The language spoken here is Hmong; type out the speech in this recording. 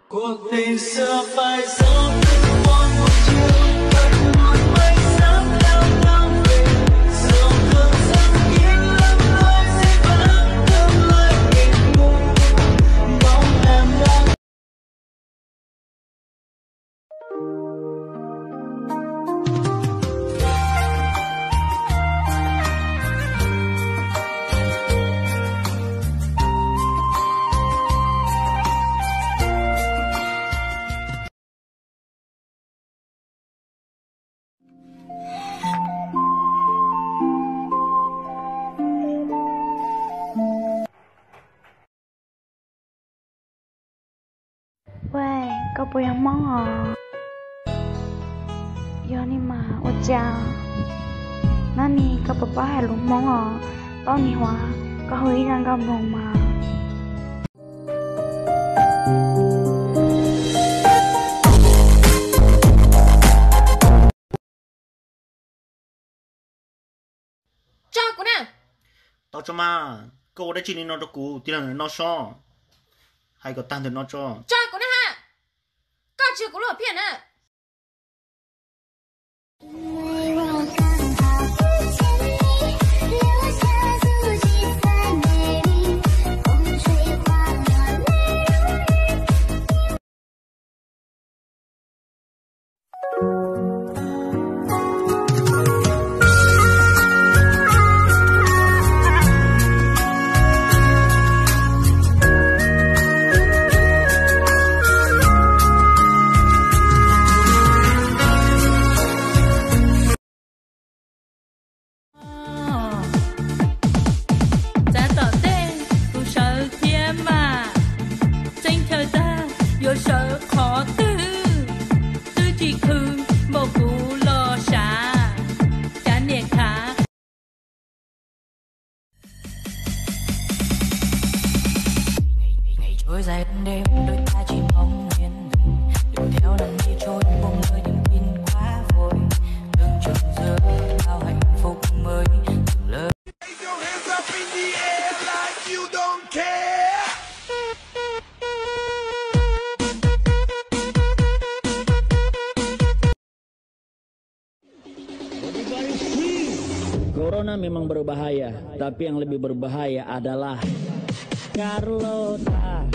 Cuộc tình xưa phải giấu từng muôn buổi chiều, vẫn muốn mây sớm leo thang về, sau cơn giông yên lắm nói gì vắng thơm lơi mịt mù, bóng em đang 喂, koj puas yog Hmoob os? Yog ne mas ua cas? Nab ne, koj puas paub hais lus Hmoob os? Paub ne, ua koj hu ib zaj nkauj Hmoob mas. Tso kuv na. Tau tso mas, koj ua dab tsi li no rau kuv, tij laug ntawm no sob. Hais kom tag ntawm no tso. Tso kuv na ha. Koj tsis yog kuv lub hom phiaj na. Txav tom ntej kuv sawv thiab mas, txeeb chaw tag yuav sawv qhov twg, twb tsis khw npaum kuv los sav, cav niam khav. Ngày trôi dài đêm đêm, đôi ta chỉ mong yên bình, đừng theo đàn mây trôi buông lơi niềm tin quá vội, đừng chần chừ bao hạnh phúc mới dừng lơ. Raise your hands up in the air like you don't care. Corona memang berbahaya, tapi yang lebih berbahaya adalah Carlota.